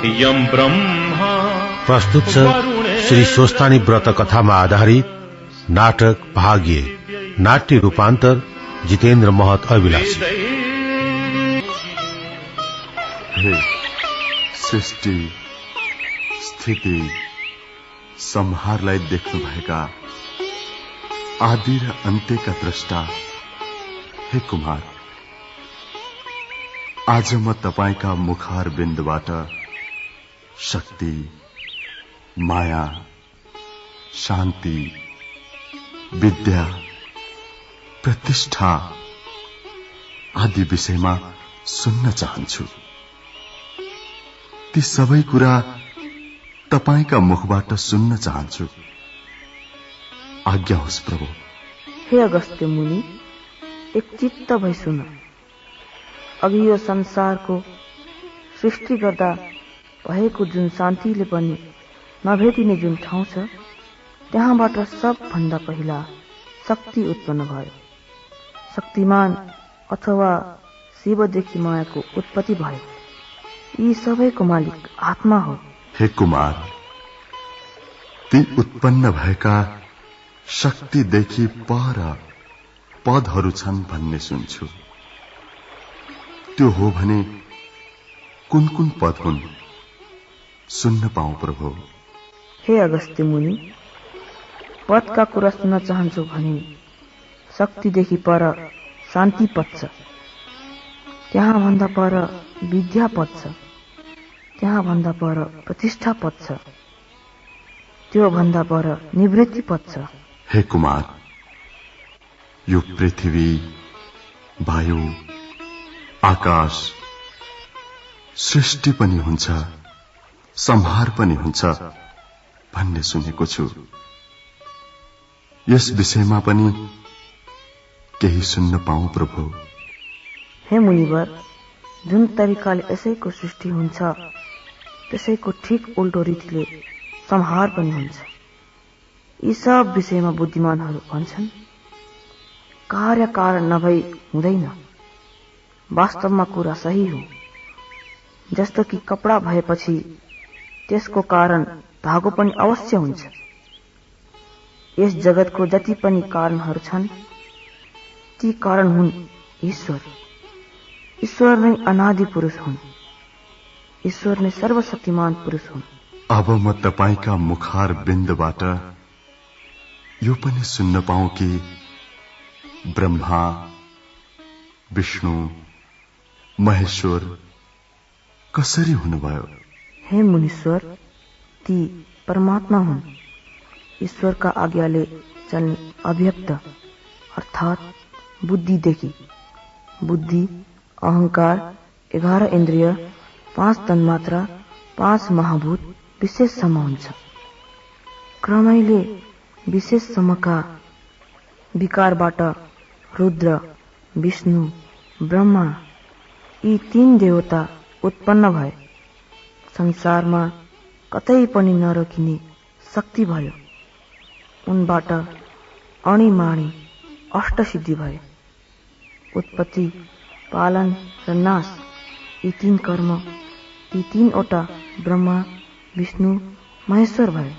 यम ब्रह्मा। प्रस्तुत छ श्री स्वस्थानी व्रत कथामा आधारित नाटक भाग्य, नाट्य रूपान्तर जितेन्द्र महत अभिलाषी। हे सृष्टि स्थिति संहारलाई देख्नुभएका आदि र अन्त्यका द्रष्टा हे कुमार, आज म तपाईका मुखार बिन्दुबाट शक्ति, माया, शान्ति, विद्या, प्रतिष्ठा आदि विषयमा सुन्न चाहन्छु। ती सबै कुरा तपाईका मुखबाट सुन्न चाहन्छु। आज्ञा होस् प्रभु। हे अगस्त्य मुनि, एक चित्त भई सुन। अघि यो संसारको सृष्टि गर्दा भएको जुन शान्तिले पनि नभेटिने जुन ठाउँ छ, त्यहाँबाट सबभन्दा पहिला शक्ति उत्पन्न भयो। शक्तिमान अथवा शिवदेखि मायाको उत्पत्ति भयो। यी सबैको मालिक आत्मा हो। हे कुमार, ती उत्पन्न भएका शक्तिदेखि पर पदहरू छन् भन्ने सुन्छु। त्यो हो भने कुन कुन पद हुन् सुन्न पाऊँ प्रभु। हे अगस्त्य मुनि, पदका कुरा सुन्न चाहन्छु भने शक्तिदेखि पर शान्ति पद छ, त्यहाँ भन्दा पर विद्या पद छ, त्यहाँ भन्दा पर प्रतिष्ठा पद छ, त्यो भन्दा पर निवृत्ति पद छ। हे कुमार, यो पृथ्वी, वायु, आकाश, सृष्टि पनि हुन्छ, संहार पनि हुन्छ भन्ने सुनेको छु। यस विषयमा पनि केही सुन्न पाऊँ प्रभु। हे मुनिवर, जुन तरिकाले यसैको सृष्टि हुन्छ, त्यसैको ठिक उल्टो रीतिले संहार पनि हुन्छ। यी सब विषयमा बुद्धिमानहरू भन्छन्, कार्य कारण नभई हुँदैन। वास्तवमा कुरा सही हो। जस्तो कि कपडा भएपछि त्यसको कारण धागो पनि अवश्य हुन्छ। यस जगतको जति पनि कारणहरू छन्, ती कारण हुन् ईश्वर। ईश्वर नै अनादि पुरुष हुन्। ईश्वर नै सर्वशक्तिमान पुरुष हुन्। अब म तपाईका मुखार बिन्दबाट यो पनि सुन्न पाऊँ कि ब्रह्मा, विष्णु, महेश्वर कसरी हुनुभयो? हे मुनीश्वर, ती परमात्मा हुन्। ईश्वरका आज्ञाले चल्ने अव्यक्त अर्थात बुद्धिदेखि। बुद्धि, अहंकार, 11 इन्द्रिय, 5 तन्मात्रा, 5 महाभूत विशेषसम्म हुन्छ। क्रमैले विशेषसम्मका विकारबाट रुद्र, विष्णु, ब्रह्मा यी 3 देवता उत्पन्न भए। संसारमा कतै पनि नरोकिने शक्ति भयो। उनबाट अणिमाणी अष्टसिद्धि भए। उत्पत्ति, पालन र नाश यी 3 कर्म, यी 3वटा ब्रह्मा, विष्णु, महेश्वर भए।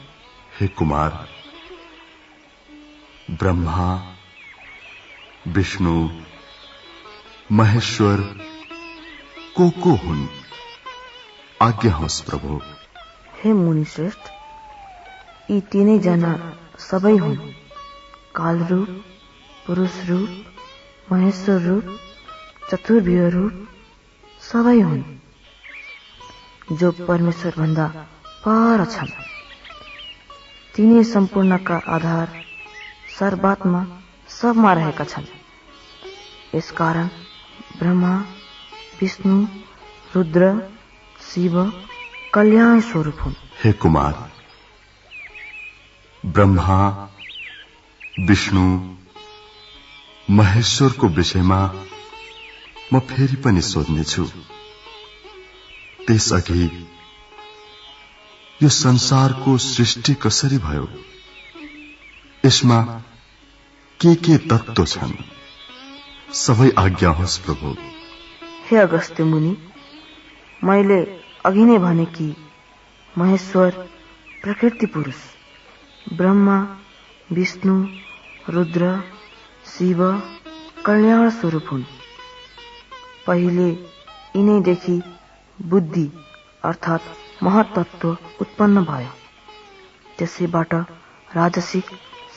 हे कुमार, ब्रह्मा, विष्णु, महेश्वर को हुन्? आज्ञा होस् प्रभु। हे मुनिश्रेष्ठ, यी 3 जना सबै हुन्। काल रूप, पुरुष रूप, महेश्वर रूप, चतुर्भुज रूप सबै हुन्, जो परमेश्वर भन्दा पर छन्। तिनी सम्पूर्णका आधार सर्वात्मा सबमा रहेका छन्। यसकारण ब्रह्मा, विष्णु, रुद्र, शिव कल्याण स्वरूप हुन्। हे कुमार, ब्रह्मा, विष्णु, महेश्वरको विषयमा म फेरि पनि सोध्नेछु। त्यसअघि यो संसारको सृष्टि कसरी भयो? यसमा के तत्त्व छन्? सबै आज्ञा होस् प्रभु। हे अगस्त्य मुनि, मैले अघि नै भने कि महेश्वर प्रकृति पुरुष, ब्रह्मा, विष्णु, रुद्र, शिव कल्याण स्वरूप हुन्। पहिले यिनैदेखि बुद्धि अर्थात् महत्तत्व उत्पन्न भयो। त्यसैबाट राजसिक,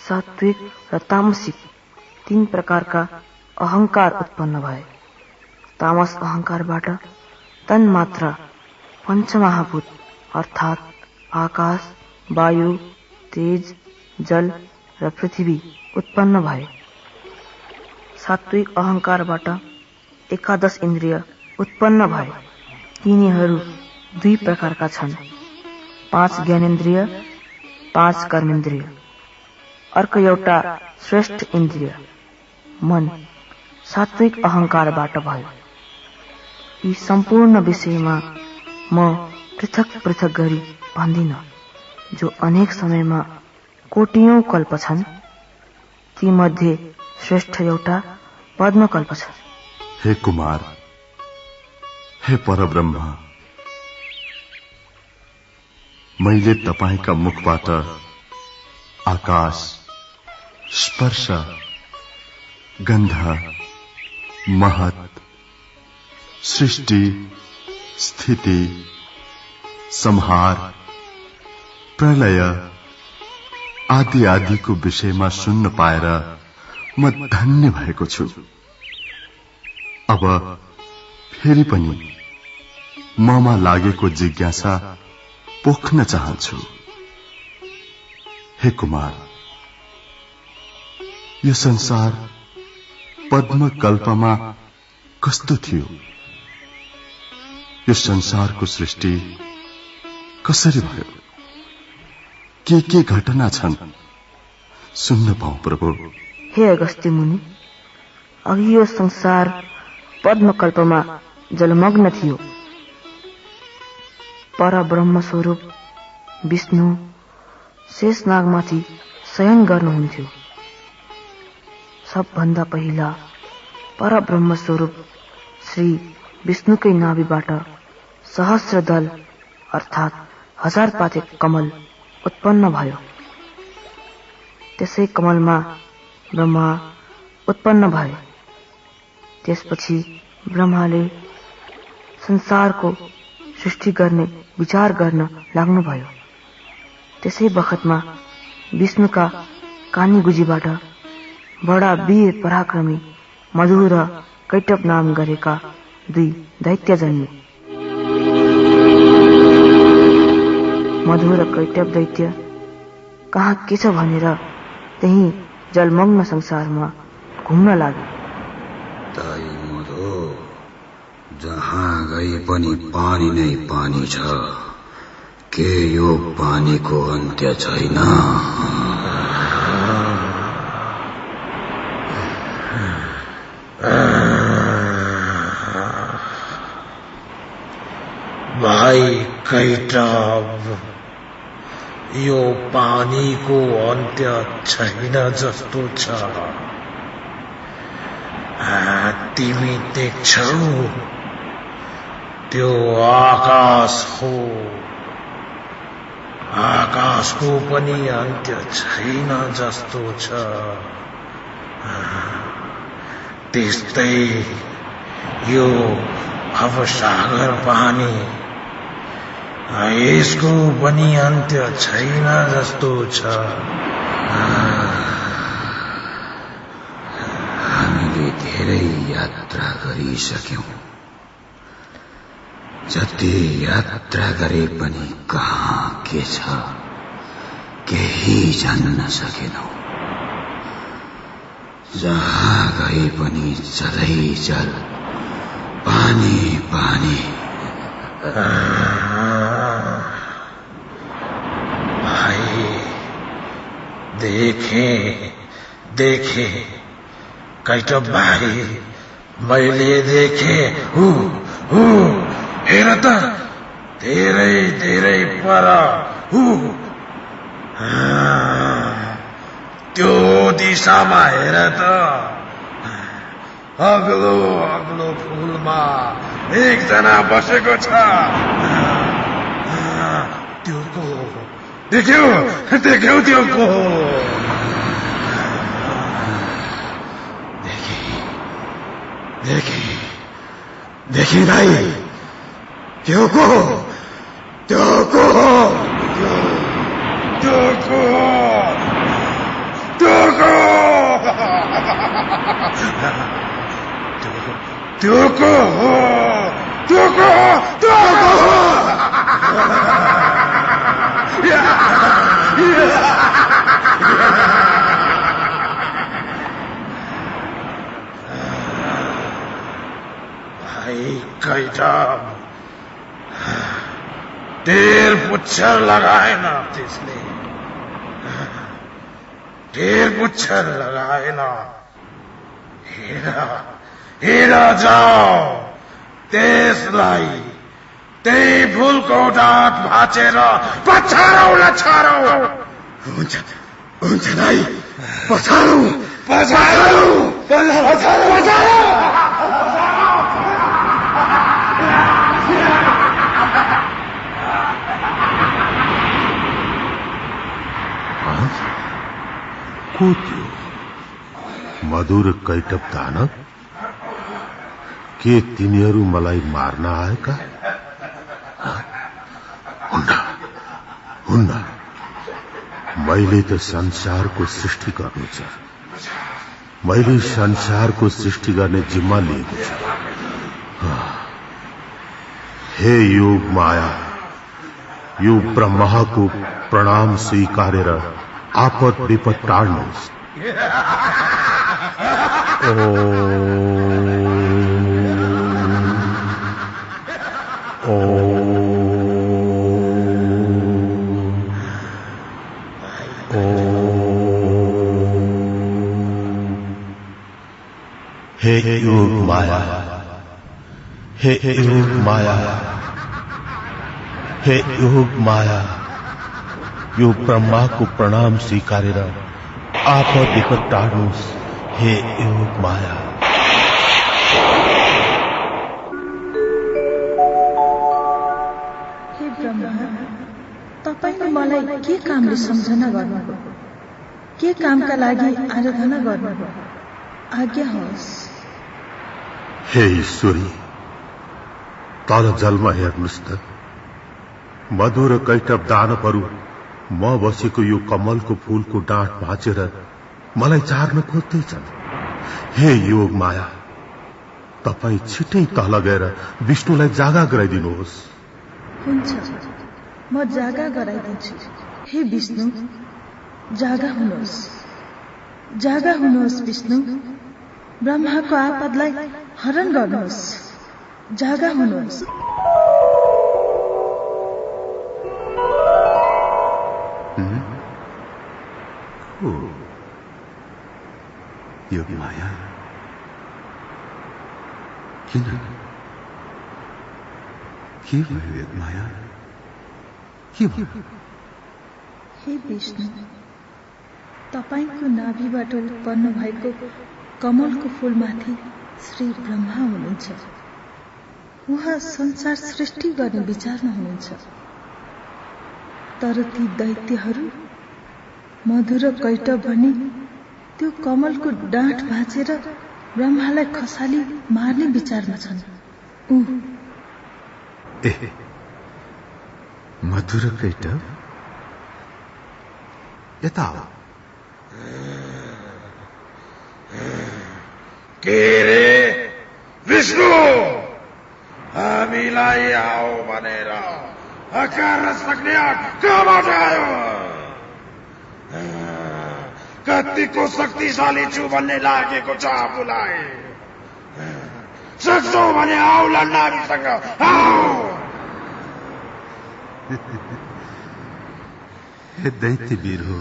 सात्विक र तामसिक 3 प्रकारका अहंकार उत्पन्न भए। तामस अहंकारबाट तन्मात्रा पंचमहाभूत अर्थात् आकाश, वायु, तेज, जल र पृथ्वी उत्पन्न भए। सात्विक अहंकारबाट 11 इन्द्रिय उत्पन्न भए। तिनीहरू 2 प्रकारका छन्, 5 ज्ञानेन्द्रिय, 5 कर्मेन्द्रिय। अर्को एउटा श्रेष्ठ इन्द्रिय मन सात्विक अहंकारबाट भयो। यी सम्पूर्ण विषयमा म पृथक पृथक गरी भन्दिन, जो अनेक समयमा कोटियौं कल्प छन्। ती मध्ये श्रेष्ठ एउटा पद्मकल्प छ। हे कुमार, हे परब्रह्म, मैले तपाईका मुखबाट आकाश, स्पर्श, गन्ध, महत, सृष्टि, स्थिति, संहार, प्रलय आदि आदिको विषयमा सुन्न पाएर म धन्य भएको छु। अब फेरि पनि ममा लागेको जिज्ञासा पोख्न चाहन्छु। हे कुमार, यो संसार पद्मकल्पमा कस्तो थियो? यो संसारको सृष्टि कसरी भयो? के घटना छन्? सुन्न पाऊ प्रभु। हे अगस्त्य मुनि, अघि यो संसार पद्मकल्पमा जलमग्न थियो। परब्रह्म स्वरूप विष्णु शेषनागमाथि शयन गर्नुहुन्थ्यो। सबभन्दा पहिला परब्रह्म स्वरूप श्री विष्णुकै नाभिबाट सहस्रदल अर्थात् 1000 पाते कमल उत्पन्न भयो। त्यसै कमलमा ब्रह्मा उत्पन्न भए। त्यसपछि ब्रह्माले संसारको सृष्टि गर्ने विचार गर्न लाग्नुभयो। त्यसै बखतमा विष्णुका कानी गुजीबाट बडा वीर पराक्रमी मधु र कैटभ नाम गरेका 2 दैत्य जन्मे। मधु र कैटभ दैत्य कहाँ के छ भनेर त्यही जलमग्न संसारमा घुम्न लागे। ताई मधु, जहाँ गए पनि पानी नै पानी छ। के यो पानीको अन्त्य छैन? भाइ कैटभ, यो पानीको अन्त्य छैन जस्तो छ। तिमी देख्छौ, त्यो आकाश हो। आकाशको पनि अन्त्य छैन जस्तो छ। त्यस्तै यो भवसागर पानी, यसको पनि अन्त्य छैन जस्तो छ। हामीले धेरै यात्रा गरिसक्यौं। जति यात्रा गरे पनि कहाँ के छ केही जान्न सकेनौं। जहाँ गए पनि जलै जल, पानी पानी। भाइ, देखे कैटभ भाइ, मैले देखे। हेर त, धेरै पर त्यो दिशामा हेर त। अग्लो फूलमा एकजना बसेको छ। देख्यौ त्यो को देखे दाई त्यो को कैटब ढेर पुच्छर लगाएन त्यसले हेर जाओ त्यसलाई त्यही फुलको डाँठ भाँचेर पछारौ हुन्छ दाई पछारौ को थियो मधुर कैटब दानव? के तिनीहरू मलाई मार्न आएका? हुन्न, मैले त संसारको सृष्टि गर्नु छ। मैले संसारको सृष्टि गर्ने जिम्मा लिएको छु। हे योग माया, यो ब्रह्माको प्रणाम स्वीकारेर आपद विपद टार्नुहोस्। हे योग माया, हे योग माया, हे योग माया, यो ब्रह्माको प्रणाम स्वीकारेर आपद विपद टार्नुहोस्। हे योग माया। हे ब्रह्मा, तपाईले मलाई के कामले सम्झना गर्नुभयो? के कामका लागि आराधना गर्नुभयो? आज्ञा होस्। हे ईश्वरी, तल जलमा हेर्नुस् त, मधुर कैटब दानवहरू म बसेको यो कमलको फूलको डाँठ भाँचेर मलाई चार्न खोज्दैछन्। हे योग माया, तपाई छिटै तल गएर विष्णुलाई जागा गराइदिनुहोस्। हुन्छ, म जागा गराइदिन्छु। हे विष्णु, जागा हुनुहोस्, जागा हुनुहोस् विष्णु। ब्रह्माको आपदलाई हरण गर्नुहोस्, जागा हुनुहोस्। योग माया, किन के भयो योग माया? के भयो? हे विष्णु, तपाईको नाभिबाट उत्पन्न भएको कमलको फूलमाथि श्री ब्रह्मा हुनुहुन्छ। उहाँ संसार सृष्टि गर्ने विचारमा हुनुहुन्छ। तर ती दैत्यहरू मधुर कैटब भनी त्यो कमलको डाँठ भाँचेर ब्रह्मालाई खसाली मार्ने विचारमा छन्। मधुर कैटब यता आओ। के रे विष्णु, हामीलाई आओ भनेर हकार सक्ने कहाँबाट आयो? कतिको शक्तिशाली छु भन्ने लागेको छ आफूलाई। सक्छौ भने आऊ लन्नारीसँग, आऊ। हे दैत्य वीर हो,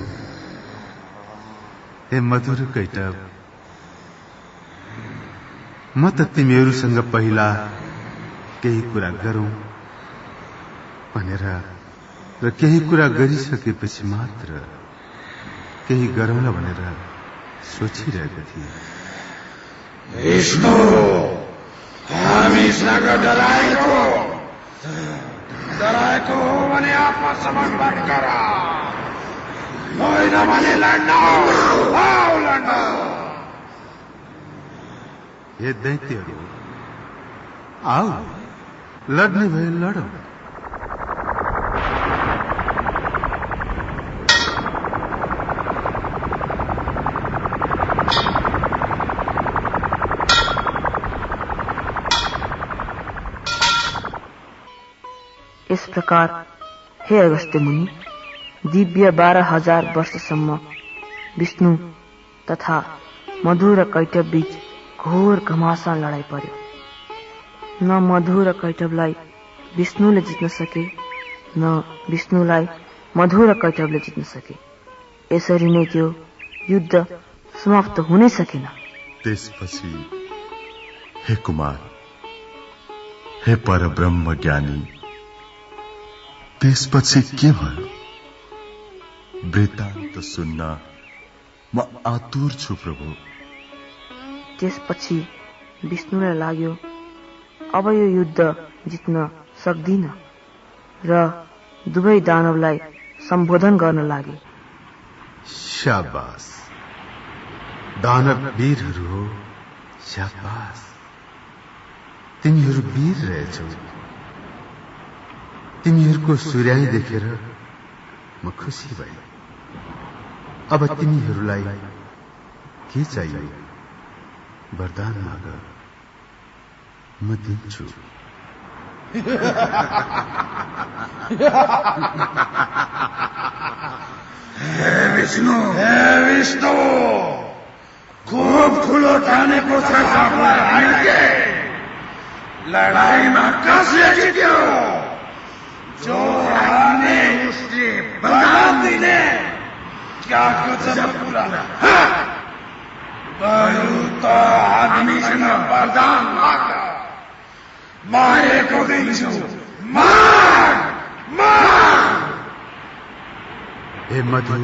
हे मधुर कैटब, म त तिमीहरूसँग पहिला केही कुरा गरौं भनेर र केही कुरा गरिसकेपछि मात्र केही गरौँला भनेर सोचिरहेको थिएँ। विष्णु, हामीसँग डराएको डराएको हो भने आत्मसमर्पण गर, होइन भने लड्न आओ लड्न। हे दैत्यहरू, आओ लड्ने भए लडौं। इस प्रकार हे अगस्त्य मुनि, दिव्य 12,000 वर्षसम्म विष्णु तथा मधु र कैटभ बीच घोर घमासान लडाई पर्यो। न मधु र कैटभलाई विष्णुले जित्न सके, न विष्णुलाई मधु र कैटभले जित्न सके। यसरी नै त्यो युद्ध समाप्त हुनै सकेन। त्यसपछि हे कुमार, हे परब्रह्म ज्ञानी, त्यसपछि के भयो? वृत्तान्त सुन्न म आतुर छु प्रभु। त्यसपछि विष्णुलाई लाग्यो अब यो युद्ध जित्न सक्दिन र दुवै दानवलाई सम्बोधन गर्न लागे। शाबास दानव वीरहरू हो, शाबास, तिमीहरू वीर रहेछौ। तिमीहरूको सूर्याई देखेर म खुसी भएँ। अब तिमीहरूलाई के चाहियो? वरदान माग, म दिन्छु। हे विष्णु, हे विष्णु, खुब ठुलो ठानेको छ आफूलाई हाइके। लडाईमा कसले जित्यो? जो हार्ने उसले वरदान दिने। क्या गजब कुरा! बरु त हामीसँग वरदान माग, मारेको दिन्छु। माग माग। हे मधु,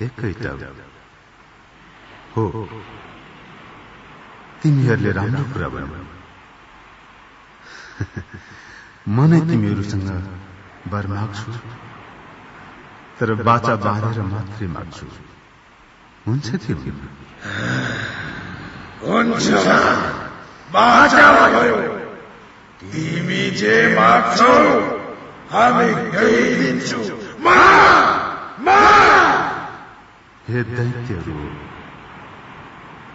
हे कैटभ, हो तिमीहरूले राम्रो कुरा भन्यौ। म नै तिमीहरूसँग वर माग्छु, तर बाचा बाँधेर मात्रै माग्छु। हुन्छ त्यो? हुन्छ, बाचा भयो। तिमी जे माग्छौ हामी दिन्छु। हे दैत्यहरू,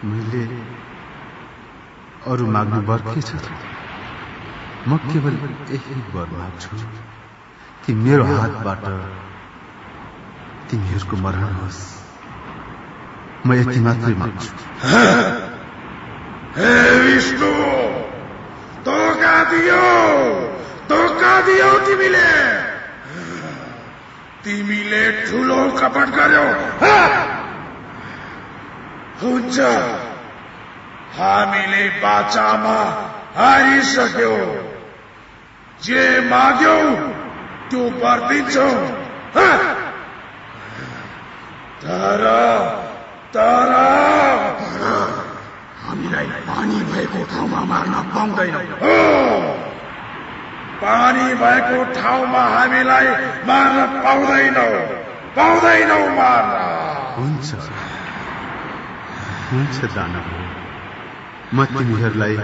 मैले अरू माग्नु वर के छ? म केवल यही वर माग्छु कि मेरो हातबाट तिमीहरूको मरण होस्। म यति मात्रै माग्छु। हे विष्णु, धोका दियो तिमीले ठुलो कपट गर्यौ। हुन्छ, हामीले बाचामा हारिसक्यौ। जे माग्यौ त्यो वर दिन्छौ। तर हामीलाई पानी भएको ठाउँमा मार्न पाउँदैनौ। पानी भएको ठाउँमा हामीलाई मार्न पाउँदैनौ मार्न। हुन्छ दानव, म तिमीहरूलाई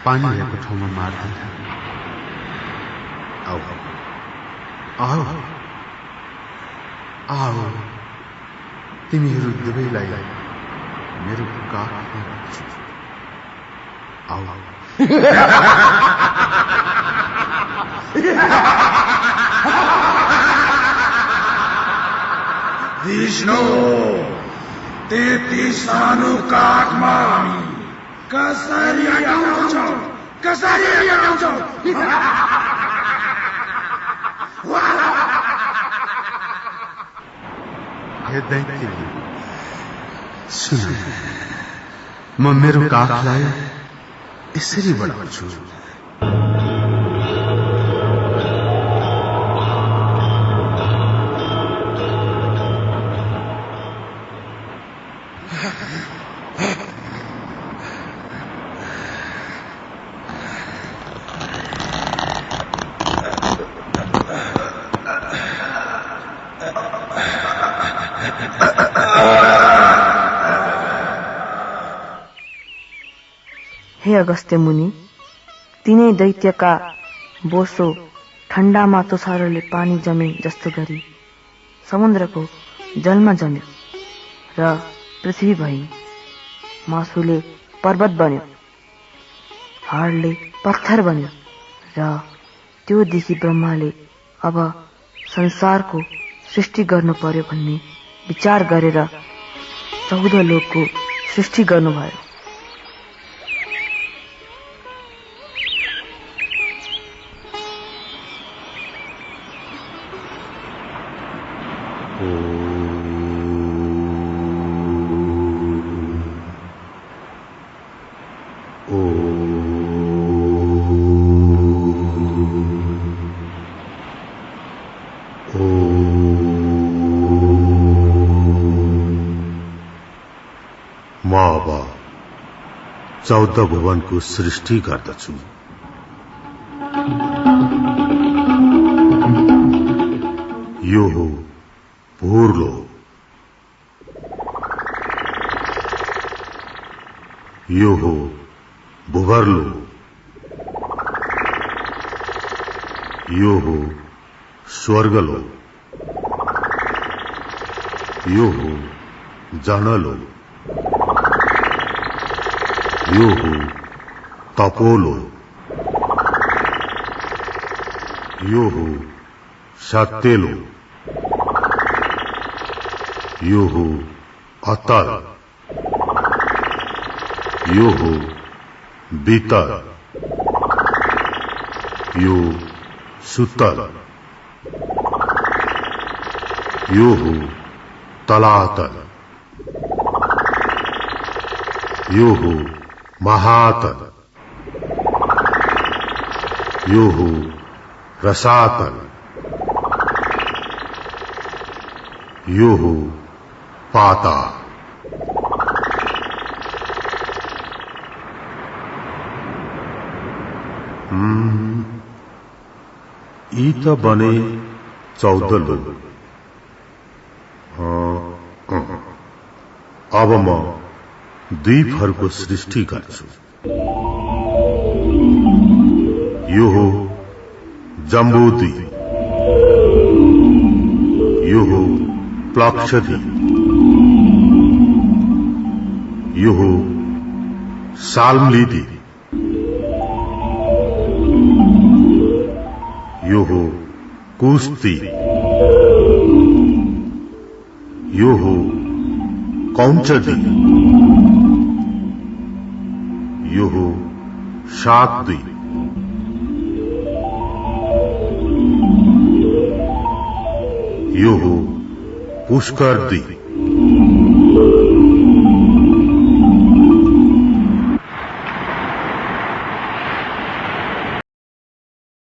पानी भएको ठाउँमा मार्दैन। आओ, तिमीहरू दुवैलाई मेरो काखमा राख्छु। आओ। विष्णु, त्यति सानो काखमा हामी कसरी अटाउँछौ? हे दैत्य, सुन, म मेरो काखलाई यसरी बढाउँछु। हे अगस्त्य मुनि, तिनै दैत्यका बोसो ठण्डामा तुषारले पानी जमे जस्तो गरी समुद्रको जलमा जम्यो र पृथ्वी भई। मासुले पर्वत बन्यो, हाडले पत्थर बन्यो र त्योदेखि ब्रह्माले अब संसारको सृष्टि गर्नु पर्यो भन्ने विचार गरेर 14 लोकको सृष्टि गर्नुभयो। म अब 14 भुवनको सृष्टि गर्दछु। यो हो भूर्लो, यो हो भुवर्लो, यो हो स्वर्गलो, यो हो जनलो, यो हो तपोलो, यो हो सत्यलो, यो हो अतल, यो हो बीतर, यो सुतल, यो हो तलातल, यो हो महातल, यो हो रसातल, यो हो पाताल। यी त बने 14 लोक। अब म द्वीपहरूको सृष्टि गर्छु। यो हो जम्बूद्वीप, यो हो प्लक्षद्वीप, यो हो साल्मली, यो हो कुस्ती, यो हो कौंचद्वीप, यो हो शाकद्वीप, यो हो पुष्करद्वीप,